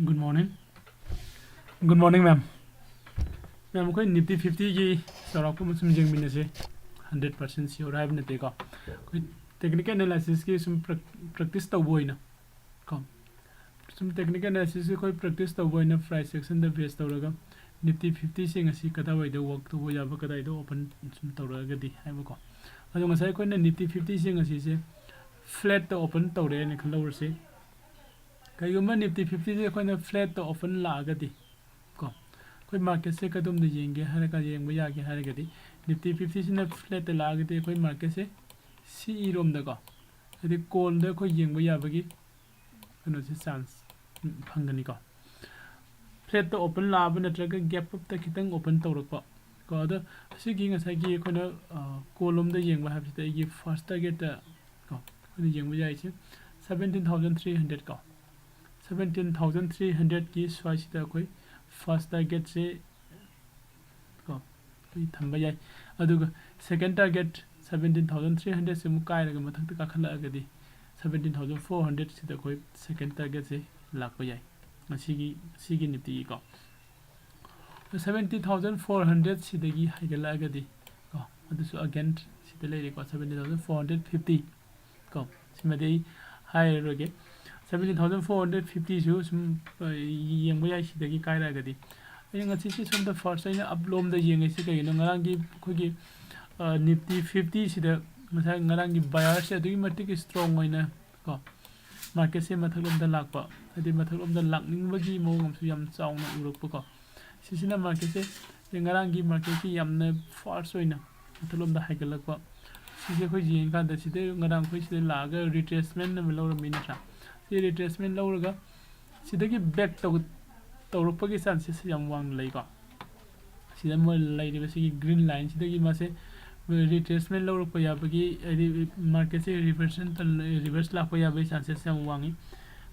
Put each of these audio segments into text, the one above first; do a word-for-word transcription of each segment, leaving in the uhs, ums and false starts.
Good morning. Good morning, ma'am. Ma'am, ꯑꯩꯈꯣꯏ Nifty ꯐꯤꯐꯇꯤꯒꯤ ꯆꯥꯎꯔꯥꯛꯄ ꯑꯃ ꯁꯨꯝ ꯌꯦꯡꯃꯤꯟꯅꯁꯦ꯫ ꯍꯟꯗ꯭ꯔꯦꯠ ꯄꯥꯔꯁꯦꯟ ꯁꯤꯌꯣꯔ ꯍꯥꯏꯕ ꯅꯠꯇꯦꯀꯣ꯫ ꯑꯩꯈꯣꯏ ꯇꯦꯛꯅꯤꯀꯦꯜ ꯑꯦꯅꯥꯂꯥꯏꯁꯤꯁꯀꯤ ꯁꯨꯝ ꯄ꯭ꯔꯦꯛꯇꯤꯁ ꯇꯧꯕ ꯑꯣꯏꯅ ꯀꯣ, ꯁꯨꯝ ꯇꯦꯛꯅꯤꯀꯦꯜ ꯑꯦꯅꯥꯂꯥꯏꯁꯤꯁꯁꯦ ꯑꯩꯈꯣꯏ ꯄ꯭ꯔꯦꯛꯇꯤꯁ ꯇꯧꯕ ꯑꯣꯏꯅ ꯄ꯭ꯔꯥꯏꯁ ꯑꯦꯛꯁꯟꯗ ꯕꯦꯁ ꯇꯧꯔꯒ ꯅꯤꯐꯇꯤ ꯐꯤꯐꯇꯤꯁꯦ ꯉꯁꯤ ꯀꯗꯥꯏꯋꯥꯏꯗ ꯋꯥꯛ ꯇꯧꯕ ꯌꯥꯕ, ꯀꯗꯥꯏꯗ ꯑꯣꯄꯟ ꯁꯨꯝ ꯇꯧꯔꯛꯑꯒꯗꯤ ꯍꯥꯏꯕꯀꯣ꯫ ꯑꯗꯣ ꯉꯁꯥꯏ ꯑꯩꯈꯣꯏꯅ ꯅꯤꯐꯇꯤ ꯐꯤꯐꯇꯤꯁꯦ ꯉꯁꯤꯁꯦ ꯐ꯭ꯂꯦꯠꯇ ꯑꯣꯄꯟ ꯇꯧꯔꯛꯑꯦꯅ ꯈꯜꯂꯧꯔꯁꯤ꯫ ꯀꯩꯒꯨꯝꯕ ꯅꯤꯐꯇꯤ ꯐꯤꯐꯇꯤꯁꯦ ꯑꯩꯈꯣꯏꯅ ꯐ꯭ꯂꯦꯠꯇ ꯑꯣꯄꯟ ꯂꯥꯛꯑꯒꯗꯤ ꯀꯣ, ꯑꯩꯈꯣꯏ ꯃꯥꯔꯀꯦꯠꯁꯦ ꯀꯗꯣꯝꯗ ꯌꯦꯡꯒꯦ ꯍꯥꯏꯔꯒ, ꯌꯦꯡꯕ ꯌꯥꯒꯦ ꯍꯥꯏꯔꯒꯗꯤ, ꯅꯤꯐꯇꯤ ꯐꯤꯐꯇꯤꯁꯤꯅ ꯐ꯭ꯂꯦꯠꯇ ꯂꯥꯛꯑꯒꯗꯤ ꯑꯩꯈꯣꯏ ꯃꯥꯔꯀꯦꯠꯁꯦ ꯁꯤ ꯏꯔꯣꯝꯗꯀꯣ, ꯍꯥꯏꯗꯤ ꯀꯣꯜꯗ ꯑꯩꯈꯣꯏ ꯌꯦꯡꯕ ꯌꯥꯕꯒꯤ ꯀꯩꯅꯣꯁꯦ, ꯆꯥꯟꯁ ꯐꯪꯒꯅꯤꯀꯣ꯫ ꯐ꯭ꯂꯦꯠꯇ ꯑꯣꯄꯟ ꯂꯥꯛꯑꯕ ꯅꯠꯇ꯭ꯔꯒ ꯒꯦꯞ ꯑꯞꯇ ꯈꯤꯇꯪ ꯑꯣꯄꯟ ꯇꯧꯔꯛꯄ ꯀꯣ꯫ ꯑꯗꯣ ꯑꯁꯤꯒꯤ ꯉꯁꯥꯏꯒꯤ ꯑꯩꯈꯣꯏꯅ ꯀꯣꯜ ꯑꯃꯗ ꯌꯦꯡꯕ ꯍꯥꯏꯕꯁꯤꯗ ꯑꯩꯒꯤ ꯐꯥꯔꯁ ꯇꯥꯔꯒꯦꯠꯇ ꯀꯣ, ꯑꯩꯈꯣꯏꯅ ꯌꯦꯡꯕ ꯌꯥꯏꯁꯦ ꯁꯕꯦꯟꯇꯤꯟ ꯊꯥꯎꯖꯟ ꯊ꯭ꯔꯤ ꯍꯟꯗ꯭ꯔꯦꯠ ꯀꯣ꯫ ꯁꯕꯦꯟꯇꯤꯟ ꯊꯥꯎꯖꯟ ꯊ꯭ꯔꯤ ꯍꯟꯗ꯭ꯔꯦꯠꯀꯤ ꯁ꯭ꯋꯥꯏꯁꯤꯗ ꯑꯩꯈꯣꯏ ꯐꯥꯔꯁ ꯇꯥꯔꯒꯦꯠꯁꯦ ꯀꯣ, ꯑꯩꯈꯣꯏ ꯊꯝꯕ ꯌꯥꯏ꯫ ꯑꯗꯨꯒ ꯁꯦꯀꯦꯟ ꯇꯥꯔꯒꯦꯠ ꯁꯕꯦꯟꯇꯤꯟ ꯊꯥꯎꯖꯟ ꯊ꯭ꯔꯤ ꯍꯟꯗ꯭ꯔꯦꯠꯁꯦ ꯑꯃꯨꯛ ꯀꯥꯏꯔꯒ ꯃꯊꯛꯇ ꯀꯥꯈꯠꯂꯛꯑꯒꯗꯤ ꯁꯕꯦꯟꯇꯤꯟ ꯊꯥꯎꯖꯟ ꯐꯣꯔ ꯍꯟꯗ꯭ꯔꯦꯠꯁꯤꯗ ꯑꯩꯈꯣꯏ ꯁꯦꯀꯦꯟ ꯇꯥꯔꯒꯦꯠꯁꯦ ꯂꯥꯛꯄ ꯌꯥꯏ ꯉꯁꯤꯒꯤ, ꯉꯁꯤꯒꯤ ꯅꯤꯐꯇꯤꯒꯤꯀꯣ꯫ ꯁꯕꯦꯟꯇꯤꯟ ꯊꯥꯎꯖꯟ ꯐꯣꯔ ꯍꯟꯗ꯭ꯔꯦꯠꯁꯤꯗꯒꯤ ꯍꯥꯏꯒꯠꯂꯛꯑꯒꯗꯤ ꯀꯣ, ꯑꯗꯨꯁꯨ ꯑꯒꯦꯟ ꯁꯤꯗ ꯂꯩꯔꯦꯀꯣ, seventeen thousand four hundred fifty ꯀꯣ꯫ ꯁꯤꯃꯗꯤ ꯑꯩ ꯍꯥꯏꯔꯔꯣꯏꯒꯦ꯫ ꯁꯕꯦꯟꯇꯤꯟ ꯊꯥꯎꯖꯟ ꯐꯣꯔ ꯍꯟꯗ꯭ꯔꯦꯠ ꯐꯤꯐꯇꯤꯁꯨ ꯁꯨꯝ ꯌꯦꯡꯕ ꯌꯥꯏ ꯁꯤꯗꯒꯤ ꯀꯥꯏꯔꯛꯑꯒꯗꯤ꯫ ꯑꯩꯅ ꯉꯁꯤꯁꯦ ꯁꯣꯝꯗ ꯐꯥꯔꯁ ꯑꯩꯅ ꯑꯞꯂꯣꯝꯗ ꯌꯦꯡꯉꯤꯁꯦ ꯀꯩꯒꯤꯅꯣ? ꯉꯔꯥꯡꯒꯤ ꯑꯩꯈꯣꯏꯒꯤ ꯅꯤꯐꯇꯤ ꯐꯤꯐꯇꯤꯁꯤꯗ ꯉꯁꯥꯏ ꯉꯔꯥꯡꯒꯤ ꯕꯥꯌꯔꯁꯦ ꯑꯗꯨꯛꯀꯤ ꯃꯇꯤꯛ ꯏꯁꯇ꯭ꯔꯣꯡ ꯑꯣꯏꯅ ꯀꯣ, ꯃꯥꯔꯀꯦꯠꯁꯦ ꯃꯊꯛꯂꯣꯝꯗ ꯂꯥꯛꯄ, ꯍꯥꯏꯗꯤ ꯃꯊꯛꯂꯣꯝꯗ ꯂꯥꯛꯅꯤꯡꯕꯒꯤ ꯃꯑꯣꯡ ꯑꯃꯁꯨ ꯌꯥꯝ ꯆꯥꯎꯅ ꯎꯔꯛꯄꯀꯣ꯫ ꯁꯤꯁꯤꯅ ꯃꯥꯔꯀꯦꯠꯁꯦ, ꯉꯔꯥꯡꯒꯤ ꯃꯥꯔꯀꯦꯠꯀꯤ ꯌꯥꯝꯅ ꯐꯥꯁ ꯑꯣꯏꯅ ꯃꯊꯛꯂꯣꯝꯗ ꯍꯥꯏꯒꯠꯂꯛꯄ꯫ ꯁꯤꯁꯦ ꯑꯩꯈꯣꯏ ꯌꯦꯡꯀꯥꯟꯗ ꯁꯤꯗ ꯉꯔꯥꯡ ꯑꯩꯈꯣꯏ ꯁꯤꯗ ꯂꯥꯛꯑꯒ ꯔꯤꯇ꯭ꯔꯦꯁꯃꯦꯟ ꯑꯃ ꯂꯧꯔꯝꯃꯤ ꯅꯠꯇ꯭ꯔꯥ? ꯁꯤ ꯔꯤꯇ꯭ꯔꯦꯁꯃꯦꯟ ꯂꯧꯔꯒ ꯁꯤꯗꯒꯤ ꯕꯦꯛ ꯇꯧꯔꯛꯄꯒꯤ ꯆꯥꯟꯁꯦꯁ ꯌꯥꯝ ꯋꯥꯡꯅ ꯂꯩꯀꯣ꯫ ꯁꯤꯗ ꯃꯣꯏ ꯂꯩꯔꯤꯕ ꯁꯤꯒꯤ ꯒ꯭ꯔꯤꯟ ꯂꯥꯏꯟꯁꯤꯗꯒꯤ ꯃꯥꯁꯦ ꯔꯤꯇ꯭ꯔꯦꯁꯃꯦꯟ ꯂꯧꯔꯛꯄ ꯌꯥꯕꯒꯤ, ꯍꯥꯏꯗꯤ ꯃꯥꯔꯀꯦꯠꯁꯦ ꯔꯤꯚꯔꯁꯟ, ꯔꯤꯚꯔꯁ ꯂꯥꯛꯄ ꯌꯥꯕꯒꯤ ꯆꯥꯟꯁꯦꯁ ꯌꯥꯝ ꯋꯥꯡꯉꯤ꯫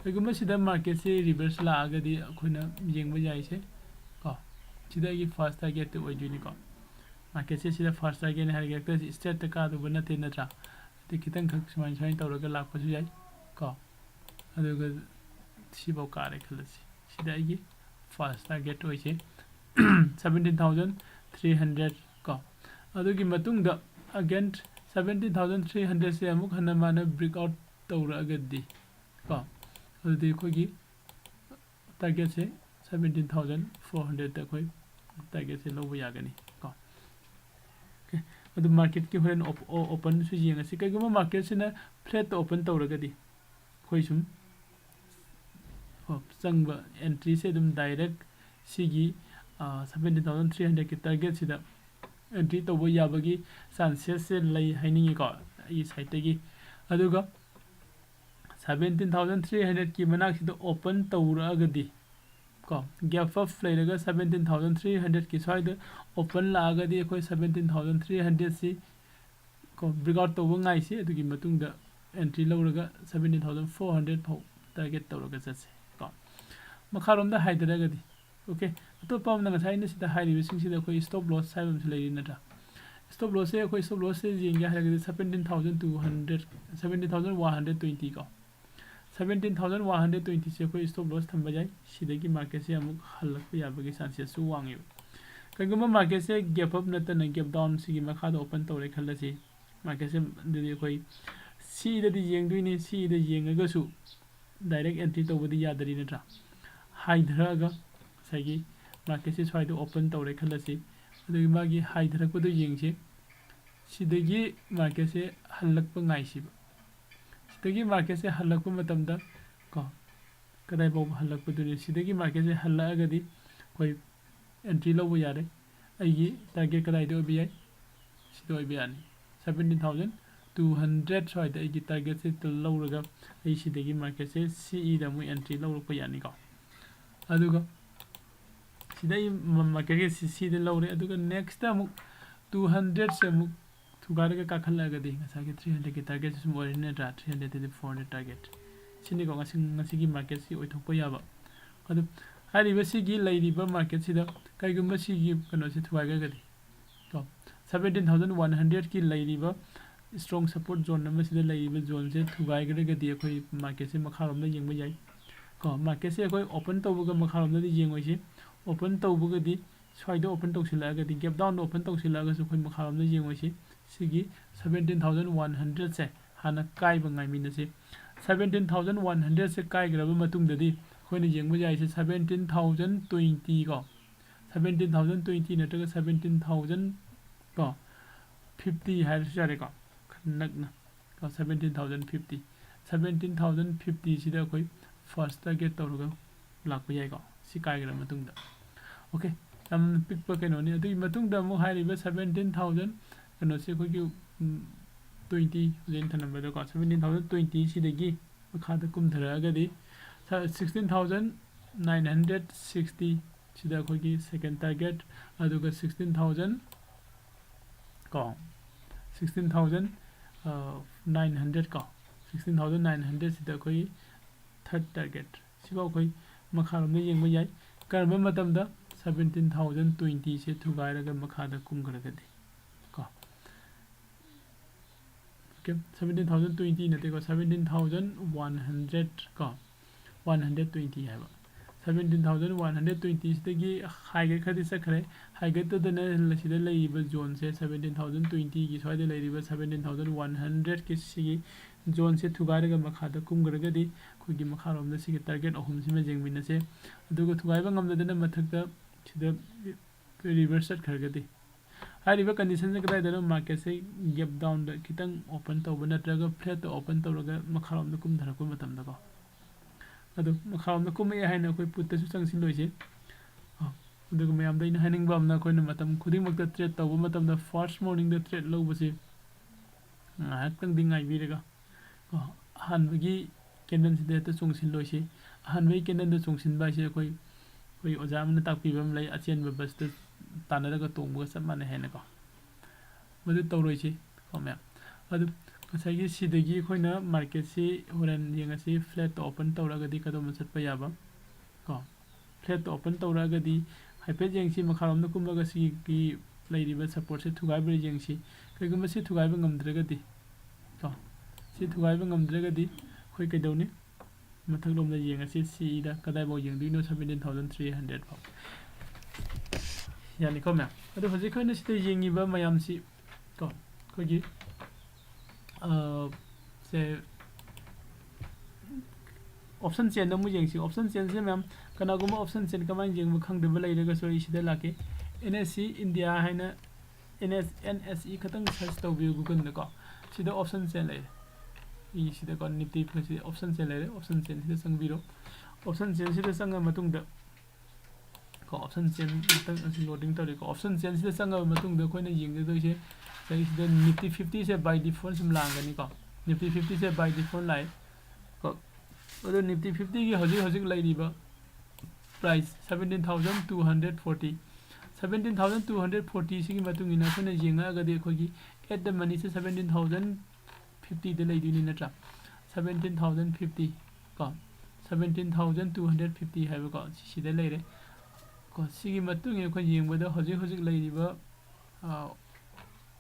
ꯀꯩꯒꯨꯝꯕ ꯁꯤꯗ ꯃꯥꯔꯀꯦꯠꯁꯦ ꯔꯤꯚꯔꯁ ꯂꯥꯛꯑꯒꯗꯤ ꯑꯩꯈꯣꯏꯅ ꯌꯦꯡꯕ ꯌꯥꯏꯁꯦ ꯀꯣ, ꯁꯤꯗ ꯑꯩꯒꯤ ꯐꯥꯔꯁ ꯇꯥꯔꯒꯦꯠꯇ ꯑꯣꯏꯗꯣꯏꯅꯤꯀꯣ꯫ ꯃꯥꯔꯀꯦꯠꯁꯦ ꯁꯤꯗ ꯐꯥꯔꯁ ꯇꯥꯔꯒꯦꯠꯅꯦ ꯍꯥꯏꯔꯒ ꯍꯦꯛꯇ ꯏꯁꯇ꯭ꯔꯦꯠꯇ ꯀꯥꯗꯧꯕ ꯅꯠꯇꯦ ꯅꯠꯇ꯭ꯔꯥ? ꯑꯗꯩ ꯈꯤꯇꯪꯈꯛ ꯁꯨꯃꯥꯏꯅ, ꯁꯨꯃꯥꯏꯅ ꯇꯧꯔꯒ ꯂꯥꯛꯄꯁꯨ ꯌꯥꯏ ꯀꯣ꯫ ꯑꯗꯨꯒ ꯁꯤꯐꯥꯎ ꯀꯥꯔꯦ ꯈꯜꯂꯁꯤ꯫ ꯁꯤꯗ ꯑꯩꯒꯤ first target ꯑꯣꯏꯁꯦ seventeen thousand three hundred ꯀꯣ꯫ ꯑꯗꯨꯒꯤ ꯃꯇꯨꯡꯗ again seventeen thousand three hundred ꯁꯦ ꯑꯃꯨꯛ ꯍꯟꯅ ꯃꯥꯅ break out ꯇꯧꯔꯛꯑꯒꯗꯤ ꯀꯣ, ꯑꯗꯨꯗꯤ ꯑꯩꯈꯣꯏꯒꯤ target ꯁꯦ seventeen thousand four hundred ꯗ ꯑꯩꯈꯣꯏ target ꯁꯦ ꯂꯧꯕ ꯌꯥꯒꯅꯤ ꯀꯣ꯫ Okay, ꯑꯗꯨ market ꯀꯤ ꯍꯣꯔꯦꯟ op-, o-, open ꯁꯨ ꯌꯦꯡꯉꯁꯤ꯫ ꯀꯩꯒꯨꯝꯕ market ꯁꯤꯅ flat ꯇ open ꯇꯧꯔꯒꯗꯤ ꯑꯩꯈꯣꯏ ꯁꯨꯝ, ꯀꯣ, ꯆꯪꯕ entry ꯁꯦ ꯑꯗꯨꯝ direct ꯁꯤꯒꯤ, ꯑ, seventeen thousand three hundred ꯀꯤ target ꯁꯤꯗ entry ꯇꯧꯕ ꯌꯥꯕꯒꯤ chances ꯁꯦ ꯂꯩ ꯍꯥꯏꯅꯤꯡꯉꯤꯀꯣ ꯑꯩꯒꯤ side ꯇꯒꯤ꯫ ꯑꯗꯨꯒ seventeen thousand three hundred ꯀꯤ ꯃꯅꯥꯛꯁꯤꯗ open ꯇꯧꯔꯛꯑꯒꯗꯤ ꯀꯣ, gap up ꯂꯩꯔꯒ seventeen thousand three hundred ꯀꯤ ꯁ꯭ꯋꯥꯏꯗ open ꯂꯥꯛꯑꯒꯗꯤ ꯑꯩꯈꯣꯏ seventeen thousand three hundred ꯁꯤ ꯀꯣ, break out ꯇꯧꯕ ꯉꯥꯏꯁꯤ꯫ ꯑꯗꯨꯒꯤ ꯃꯇꯨꯡꯗ entry ꯂꯧꯔꯒ seventeen thousand four hundred ꯐꯥꯎ target ꯇꯧꯔꯒ ꯆꯠꯁꯦ ꯀꯣ꯫ ꯃꯈꯥꯔꯣꯝꯗ ꯍꯥꯏꯊꯔꯒꯗꯤ, okay, ꯑꯇꯣꯞꯄ ꯑꯃꯅ ꯉꯁꯥꯏ ꯑꯩꯅ ꯁꯤꯗ ꯍꯥꯏꯔꯤꯕꯁꯤꯡꯁꯤꯗ ꯑꯩꯈꯣꯏ stop loss ꯍꯥꯏꯕ ꯑꯃꯁꯨ ꯂꯩꯔꯤ ꯅꯠꯇ꯭ꯔꯥ? Stop loss ꯁꯦ ꯑꯩꯈꯣꯏ stop loss ꯁꯦ ꯌꯦꯡꯒꯦ ꯍꯥꯏꯔꯒꯗꯤ seventeen thousand two hundred, seventeen thousand one hundred twenty ꯀꯣ, seventeen thousand one hundred twenty ꯁꯦ ꯑꯩꯈꯣꯏ stop loss ꯊꯝꯕ ꯌꯥꯏ꯫ ꯁꯤꯗꯒꯤ market ꯁꯦ ꯑꯃꯨꯛ ꯍꯜꯂꯛꯄ ꯌꯥꯕꯒꯤ chances ꯁꯨ ꯋꯥꯡꯉꯦꯕ꯫ ꯀꯩꯒꯨꯝꯕ market ꯁꯦ gap up ꯅꯠꯇꯅ gap down ꯁꯤꯒꯤ ꯃꯈꯥꯗ open ꯇꯧꯔꯦ ꯈꯜꯂꯁꯤ꯫ Market ꯁꯦ ꯑꯗꯨꯗꯤ ꯑꯩꯈꯣꯏ ꯁꯤꯗꯗꯤ ꯌꯦꯡꯗꯣꯏꯅꯤ, ꯁꯤꯗ ꯌꯦꯡꯉꯒꯁꯨ direct entry ꯇꯧꯕꯗꯤ ꯌꯥꯗꯔꯤ ꯅꯠꯇ꯭ꯔꯥ? ꯍꯥꯏꯊꯔꯛꯑꯒ ꯉꯁꯥꯏꯒꯤ market ꯁꯦ ꯁ꯭ꯋꯥꯏꯗ open ꯇꯧꯔꯦ ꯈꯜꯂꯁꯤ꯫ ꯑꯗꯨꯒꯤ ꯃꯥꯒꯤ ꯍꯥꯏꯊꯔꯛꯄꯗꯣ ꯌꯦꯡꯁꯤ꯫ ꯁꯤꯗꯒꯤ market ꯁꯦ ꯍꯜꯂꯛꯄ ꯉꯥꯏꯁꯤꯕ꯫ ꯁꯤꯗꯒꯤ market ꯁꯦ ꯍꯜꯂꯛꯄ ꯃꯇꯝꯗ ꯀꯣ, ꯀꯗꯥꯏ ꯐꯥꯎꯕ ꯍꯜꯂꯛꯄꯗꯨꯅꯤ? ꯁꯤꯗꯒꯤ market ꯁꯦ ꯍꯜꯂꯛꯑꯒꯗꯤ ꯑꯩꯈꯣꯏ entry ꯂꯧꯕ ꯌꯥꯔꯦ꯫ ꯑꯩꯒꯤ target ꯀꯗꯥꯏꯗ ꯑꯣꯏꯕ ꯌꯥꯏ? ꯁꯤꯗ ꯑꯣꯏꯕ ꯌꯥꯅꯤ꯫ Seventeen thousand two hundred ꯁ꯭ꯋꯥꯏꯗ ꯑꯩꯒꯤ target ꯁꯦ ꯂꯧꯔꯒ ꯑꯩ ꯁꯤꯗꯒꯤ market ꯁꯦ C E ꯗ ꯑꯃꯨꯛ entry ꯂꯧꯔꯛꯄ ꯌꯥꯅꯤꯀꯣ꯫ ꯑꯗꯨꯒ ꯁꯤꯗ ꯑꯩ ꯃ-, market ꯀꯤ C C ꯗ ꯂꯧꯔꯦ꯫ ꯑꯗꯨꯒ next ꯑꯃꯨꯛ two hundred ꯁꯦ ꯑꯃꯨꯛ ꯊꯨꯒꯥꯏꯔꯒ ꯀꯥꯈꯠꯂꯛꯑꯒꯗꯤ ꯉꯁꯥꯏꯒꯤ three hundred ꯀꯤ target ꯁꯦ ꯁꯨꯝ ꯑꯣꯏꯔꯅꯤ ꯅꯠꯇ꯭ꯔꯥ? Three hundred ꯗꯒꯤ four hundred target꯫ ꯁꯤꯅꯤꯀꯣ ꯉꯁꯤ, ꯉꯁꯤꯒꯤ market ꯁꯤ ꯑꯣꯏꯊꯣꯛꯄ ꯌꯥꯕ꯫ ꯑꯗꯨ ꯍꯥꯏꯔꯤꯕ ꯁꯤꯒꯤ ꯂꯩꯔꯤꯕ market ꯁꯤꯗ ꯀꯩꯒꯨꯝꯕ ꯁꯤꯒꯤ ꯀꯩꯅꯣꯁꯦ ꯊꯨꯒꯥꯏꯈ꯭ꯔꯒꯗꯤ ꯀꯣ, seventeen thousand one hundred ꯀꯤ ꯂꯩꯔꯤꯕ strong support zone ꯑꯃꯁꯤꯗ ꯂꯩꯔꯤꯕ zone ꯁꯦ ꯊꯨꯒꯥꯏꯈ꯭ꯔꯒꯗꯤ ꯑꯩꯈꯣꯏ market ꯁꯦ ꯃꯈꯥꯔꯣꯝꯗ ꯌꯦꯡꯕ ꯌꯥꯏ꯫ ꯀꯣ, marketꯁꯦ ꯑꯩꯈꯣꯏ open ꯇꯧꯕꯒ ꯃꯈꯥꯔꯣꯝꯗꯗꯤ ꯌꯦꯡꯉꯣꯏꯁꯤ꯫ Open ꯇꯧꯕꯒꯗꯤ ꯁ꯭ꯋꯥꯏꯗ open ꯇꯧꯁꯤꯜꯂꯛꯑꯒꯗꯤ, gap downꯗ open ꯇꯧꯁꯤꯜꯂꯛꯑꯒꯁꯨ ꯑꯩꯈꯣꯏ ꯃꯈꯥꯔꯣꯝꯗ ꯌꯦꯡꯉꯣꯏꯁꯤ꯫ ꯁꯤꯒꯤ seventeen thousand one hundredꯁꯦ ꯍꯥꯟꯅ ꯀꯥꯏꯕ ꯉꯥꯏꯃꯤꯟꯅꯁꯤ꯫ Seventeen thousand one hundredꯁꯦ ꯀꯥꯏꯈ꯭ꯔꯕ ꯃꯇꯨꯡꯗꯗꯤ ꯑꯩꯈꯣꯏꯅ ꯌꯦꯡꯕ ꯌꯥꯏꯁꯦ seventeen thousand twenty ꯀꯣ, seventeen thousand twenty ꯅꯠꯇ꯭ꯔꯒ seventeen thousand ꯀꯣ, fifty ꯍꯥꯏꯔꯁꯨ ꯌꯥꯔꯦꯀꯣ, ꯈꯔ ꯅꯛꯅ ꯀꯣ, seventeen thousand fifty, seventeen thousand fiftyꯁꯤꯗ ꯑꯩꯈꯣꯏ first target ꯇꯧꯔꯒ ꯂꯥꯛꯄ ꯌꯥꯏꯀꯣ, ꯁꯤ ꯀꯥꯏꯈ꯭ꯔ ꯃꯇꯨꯡꯗ꯫ Okay, ꯌꯥꯝ ꯄꯤꯛꯄ ꯀꯩꯅꯣꯅꯤ꯫ ꯑꯗꯨꯒꯤ ꯃꯇꯨꯡꯗ ꯑꯃꯨꯛ ꯍꯥꯏꯔꯤꯕ seventeen thousand ꯀꯩꯅꯣꯁꯦ ꯑꯩꯈꯣꯏꯒꯤ, ꯎꯝ, twenty ꯍꯧꯖꯤꯛ ꯑꯩꯅ ꯊꯅꯝꯕꯗꯀꯣ, seventeen thousand twenty ꯁꯤꯗꯒꯤ ꯃꯈꯥꯗ ꯀꯨꯝꯊꯔꯛꯑꯒꯗꯤ sixteen thousand nine hundred sixty ꯁꯤꯗ ꯑꯩꯈꯣꯏꯒꯤ second target, ꯑꯗꯨꯒ sixteen thousand ꯀꯣ, sixteen thousand nine hundred ꯀꯣ, sixteen thousand nine hundred ꯁꯤꯗ ꯑꯩꯈꯣꯏꯒꯤ third target꯫ ꯁꯤꯐꯥꯎ ꯑꯩꯈꯣꯏ ꯃꯈꯥꯔꯣꯝꯗ ꯌꯦꯡꯕ ꯌꯥꯏ꯫ ꯀꯔꯝꯕ ꯃꯇꯝꯗ? Seventeen thousand twentyꯁꯦ ꯊꯨꯒꯥꯏꯔꯒ ꯃꯈꯥꯗ ꯀꯨꯝꯈ꯭ꯔꯒꯗꯤ ꯀꯣ꯫ Okay, seventeen thousand twenty ꯅꯠꯇꯦꯀꯣ, seventeen thousand one hundred ꯀꯣ, one hundred twenty ꯍꯥꯏꯕ꯫ Seventeen thousand one hundred twentyꯁꯤꯗꯒꯤ high ꯈꯔꯗꯤ ꯆꯠꯈ꯭ꯔꯦ꯫ Hightꯗꯅ ꯁꯤꯗ ꯂꯩꯔꯤꯕ zoneꯁꯦ, seventeen thousand twentyꯒꯤ ꯁ꯭ꯋꯥꯏꯗ ꯂꯩꯔꯤꯕ seventeen thousand one hundredꯀꯤ ꯁꯤꯒꯤ zoneꯁꯦ ꯊꯨꯒꯥꯏꯔꯒ ꯃꯈꯥꯗ ꯀꯨꯝꯈ꯭ꯔꯒꯗꯤ ꯑꯩꯈꯣꯏꯒꯤ ꯃꯈꯥꯔꯣꯝꯗ ꯁꯤꯒꯤ target ꯑꯍꯨꯝꯁꯤꯃ ꯌꯦꯡꯃꯤꯟꯅꯁꯦ꯫ ꯑꯗꯨꯒ ꯊꯨꯒꯥꯏꯕ ꯉꯝꯗꯗꯅ ꯃꯊꯛꯇ ꯁꯤꯗ reverse ꯆꯠꯈ꯭ꯔꯒꯗꯤ, ꯍꯥꯏꯔꯤꯕ conditionꯁꯦ ꯀꯗꯥꯏꯗꯅꯣ? Marketꯁꯦ gap downꯗ ꯈꯤꯇꯪ open ꯇꯧꯕ ꯅꯠꯇ꯭ꯔꯒ flatꯇ open ꯇꯧꯔꯒ ꯃꯈꯥꯔꯣꯝꯗ ꯀꯨꯝꯊꯔꯛꯄ ꯃꯇꯝꯗꯀꯣ꯫ ꯑꯗꯨ ꯃꯈꯥꯔꯣꯝꯗ ꯀꯨꯝꯃꯛꯑꯦ ꯍꯥꯏꯅ ꯑꯩꯈꯣꯏ putꯇꯁꯨ ꯆꯪꯁꯤꯜꯂꯣꯏꯁꯤ꯫ ꯑ, ꯑꯗꯨꯒ ꯃꯌꯥꯝꯗ ꯑꯩꯅ ꯍꯥꯏꯅꯤꯡꯕ ꯑꯃꯅ, ꯑꯩꯈꯣꯏꯅ ꯃꯇꯝ ꯈꯨꯗꯤꯡꯃꯛꯇ trade ꯇꯧꯕ ꯃꯇꯝꯗ first morningꯗ trade ꯂꯧꯕꯁꯤ ꯉꯥꯏꯍꯥꯛꯇꯪꯗꯤ ꯉꯥꯏꯕꯤꯔꯒ, ꯀꯣ, ꯑꯍꯥꯟꯕꯒꯤ candleꯁꯤꯗ ꯍꯦꯛꯇ ꯆꯣꯡꯁꯤꯜꯂꯣꯏꯁꯤ꯫ ꯑꯍꯥꯟꯕꯒꯤ candleꯗ ꯆꯣꯡꯁꯤꯟꯕ ꯍꯥꯏꯁꯦ ꯑꯩꯈꯣꯏ, ꯑꯩꯈꯣꯏ ꯑꯣꯖꯥ ꯑꯃꯅ ꯇꯥꯛꯄꯤꯕ ꯑꯃ ꯂꯩ, "ꯑꯆꯦꯟꯕ busꯇ ꯇꯥꯟꯅꯔꯒ ꯇꯣꯡꯕꯒ ꯆꯞ ꯃꯥꯟꯅꯩ" ꯍꯥꯏꯅꯀꯣ꯫ ꯃꯗꯨ ꯇꯧꯔꯣꯏꯁꯤ ꯀꯣ ꯃꯌꯥꯝ꯫ ꯑꯗꯨ ꯉꯁꯥꯏꯒꯤ ꯁꯤꯗꯒꯤ ꯑꯩꯈꯣꯏꯅ marketꯁꯤ ꯍꯣꯔꯦꯟ ꯌꯦꯡꯉꯁꯤ, flatꯇ open ꯇꯧꯔꯒꯗꯤ ꯀꯗꯣꯝꯗ ꯆꯠꯄ ꯌꯥꯕ ꯀꯣ꯫ Flatꯇ open ꯇꯧꯔꯛꯑꯒꯗꯤ ꯍꯥꯏꯐꯦꯠ ꯌꯦꯡꯁꯤ, ꯃꯈꯥꯔꯣꯝꯗ ꯀꯨꯝꯃꯒ ꯁꯤꯒꯤ ꯂꯩꯔꯤꯕ supportꯁꯦ ꯊꯨꯒꯥꯏꯕ꯭ꯔꯥ ꯌꯦꯡꯁꯤ꯫ ꯀꯩꯒꯨꯝꯕ ꯁꯤ ꯊꯨꯒꯥꯏꯕ ꯉꯝꯗ꯭ꯔꯒꯗꯤ ꯀꯣ, ꯁꯤ ꯊꯨꯒꯥꯏꯕ ꯉꯝꯗ꯭ꯔꯒꯗꯤ ꯑꯩꯈꯣꯏ ꯀꯩꯗꯧꯅꯤ? ꯃꯊꯛꯂꯣꯝꯗ ꯌꯦꯡꯉꯁꯤ, ꯁꯤꯗ ꯀꯗꯥꯏꯐꯥꯎ ꯌꯦꯡꯗꯣꯏꯅꯣ? Seventeen thousand three hundred ꯐꯥꯎ꯫ ꯌꯥꯅꯤꯀꯣ ꯃꯌꯥꯝ? ꯑꯗꯣ ꯍꯧꯖꯤꯛ ꯑꯩꯈꯣꯏꯅ ꯁꯤꯗ ꯌꯦꯡꯉꯤꯕ ꯃꯌꯥꯝꯁꯤ ꯀꯣ, ꯑꯩꯈꯣꯏꯒꯤ, ꯑ, ꯁꯦ, option chain ꯑꯃꯨꯛ ꯌꯦꯡꯁꯤ꯫ Option chain ꯁꯦ ꯃꯌꯥꯝ, ꯀꯅꯥꯒꯨꯝꯕ option chain ꯀꯃꯥꯏꯅ ꯌꯦꯡꯕ ꯈꯪꯗꯕ ꯂꯩꯔꯒꯁꯨ ꯑꯩ ꯁꯤꯗ ꯂꯥꯛꯀꯦ꯫ N S E India ꯍꯥꯏꯅ N S, N S E ꯈꯛꯇꯪ search ꯇꯧꯕꯤꯌꯨ Google ꯗꯀꯣ꯫ ꯁꯤꯗ option chain ꯂꯩꯔꯦ꯫ ꯁꯤꯗꯀꯣ Nifty ꯁꯤ option chain ꯂꯩꯔꯦ꯫ Option chain ꯁꯤꯗ ꯆꯪꯕꯤꯔꯣ꯫ Option chain ꯁꯤꯗ ꯆꯪꯉ ꯃꯇꯨꯡꯗ ꯀꯣ, option chain ꯈꯛꯇꯪ ꯑꯁꯤ loading ꯇꯧꯔꯤꯀꯣ꯫ Option chain ꯁꯤꯗ ꯆꯪꯉꯕ ꯃꯇꯨꯡꯗ ꯑꯩꯈꯣꯏꯅ ꯌꯦꯡꯒꯗꯣꯏꯁꯦ ꯁꯤꯗꯩꯁꯤꯗ Nifty fifty say by default ꯁꯨꯝ ꯂꯥꯡꯒꯅꯤꯀꯣ꯫ Nifty fifty say by default ꯂꯥꯛꯑꯦ ꯀꯣ꯫ ꯑꯗꯣ Nifty fifty ꯒꯤ ꯍꯧꯖꯤꯛ ꯍꯧꯖꯤꯛ ꯂꯩꯔꯤꯕ price seventeen thousand two hundred forty, seventeen thousand two hundred forty ꯁꯤꯒꯤ ꯃꯇꯨꯡ ꯏꯟꯅ ꯑꯩꯈꯣꯏꯅ ꯌꯦꯡꯉꯛꯑꯒꯗꯤ ꯑꯩꯈꯣꯏꯒꯤ at the money say seventeen thousand fifty ꯗ ꯂꯩꯗꯣꯏꯅꯤ ꯅꯠꯇ꯭ꯔꯥ? Seventeen thousand fifty ꯀꯣ, seventeen thousand two hundred fifty ꯍꯥꯏꯕꯀꯣ, ꯁꯤꯗ ꯂꯩꯔꯦ ꯀꯣ꯫ ꯁꯤꯒꯤ ꯃꯇꯨꯡ ꯏꯟꯅ ꯑꯩꯈꯣꯏ ꯌꯦꯡꯕꯗ ꯍꯧꯖꯤꯛ ꯍꯧꯖꯤꯛ ꯂꯩꯔꯤꯕ, ꯑ,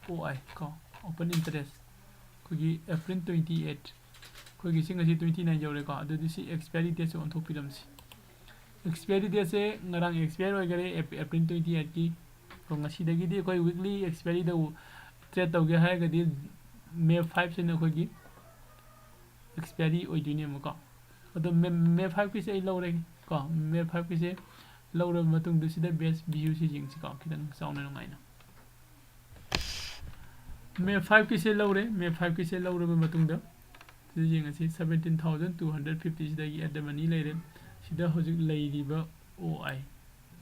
O I ꯀꯣ, open interest, ꯑꯩꯈꯣꯏꯒꯤ April twenty eight, ꯑꯩꯈꯣꯏꯒꯤ ꯁꯤ ꯉꯁꯤ twenty nine ꯌꯧꯔꯦꯀꯣ꯫ ꯑꯗꯨꯗꯤ ꯁꯤ expiry date ꯁꯦ ꯑꯣꯟꯊꯣꯛꯄꯤꯔꯝꯁꯤ꯫ Expiry date ꯁꯦ ꯉꯔꯥꯡ expire ꯑꯣꯏꯈꯔꯦ, Ap-, April twenty eight ꯀꯤ꯫ ꯑꯗꯣ ꯉꯁꯤꯗꯒꯤꯗꯤ ꯑꯩꯈꯣꯏ weekly expiry ꯗ trade ꯇꯧꯒꯦ ꯍꯥꯏꯔꯒꯗꯤ May five ꯁꯤꯅ ꯑꯩꯈꯣꯏꯒꯤ expiry ꯑꯣꯏꯗꯣꯏꯅꯦꯕꯀꯣ꯫ ꯑꯗꯣ May, May five ꯀꯤꯁꯦ ꯑꯩ ꯂꯧꯔꯒꯦ ꯀꯣ꯫ May five ꯀꯤꯁꯦ ꯂꯧꯔꯕ ꯃꯇꯨꯡꯗ ꯁꯤꯗ best view ꯁꯤ ꯌꯦꯡꯁꯤꯀꯣ, ꯈꯤꯇꯪ ꯆꯥꯎꯅ ꯅꯨꯡꯉꯥꯏꯅ꯫ May five ꯀꯤꯁꯦ ꯂꯧꯔꯦ꯫ May five ꯀꯤꯁꯦ ꯂꯧꯔꯕ ꯃꯇꯨꯡꯗ ꯁꯤꯗ ꯌꯦꯡꯉꯁꯤ, seventeen thousand two hundred fifty ꯁꯤꯗꯒꯤ at the money ꯂꯩꯔꯦ꯫ ꯁꯤꯗ ꯍꯧꯖꯤꯛ ꯂꯩꯔꯤꯕ O I